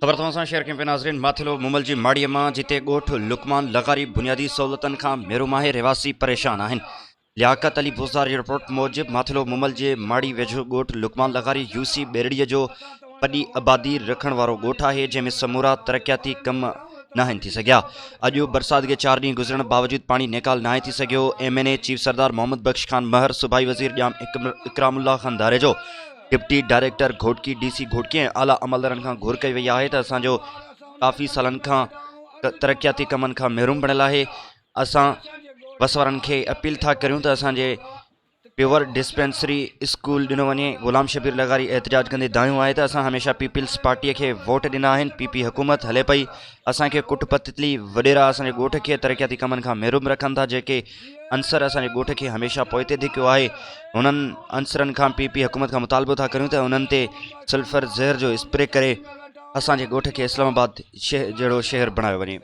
خبر توهان سان شيئر ڪيون پيا ناظرين ماٿيلو مومل جي ماڙيء مان جتي ڳوٺ لقمان لغاري بنيادي سهولتن کان محروم آهي رهواسي پريشان آهن لياقت علي بوزدار جي رپورٽ موجب ماٿيلو مومل جي ماڙي ويجهو ڳوٺ لقمان لغاري يو سي ٻيرڙي جو وڏي آبادي رکڻ وارو ڳوٺ آهي جنهن ۾ سمورا ترقياتي ڪم ناهن ٿي سگهيا اڄ برسات کي چار ڏينهن گذرڻ باوجود پاڻي نيڪال ناهي ٿي سگهيو M N A chief Sardar Muhammad Bakhsh Khan Mahar صوبائي وزير Jam Ikram Ullah Khan Dharejo deputy director Ghotki D C Ghotki ۽ اعليٰ عملدارن کان گهر ڪئي وئي آهي ته اسان جو ڪافي سالن کان ترقياتي ڪمن کان محروم بڻيل آهي اسان وس وارن کي اپيل ٿا ڪريون ته اسان جي پيور ڊسپينسري اسڪول ڏنو وڃي غلام شبير لغاري احتجاج ڪندي دانهيو آهي ته اسان هميشه پيپلز پارٽي کي ووٽ ڏنا آهن پي پي حڪومت هلي پئي اسان کي ڪٽ پتلي وڏيرا اسان جي ڳوٺ کي ترقياتي ڪمن کان محروم رکن ٿا جيڪي عنصر اسان جي ڳوٺ کي هميشه پوئتي ڌڪيو آهي انهن عنصرن کان پي پي حڪومت کان مطالبو ٿا ڪريون ته انهن تي سلفر زهر جو اسپري ڪري اسان جي ڳوٺ کي اسلام آباد جهڙو شهر بڻايو وڃي.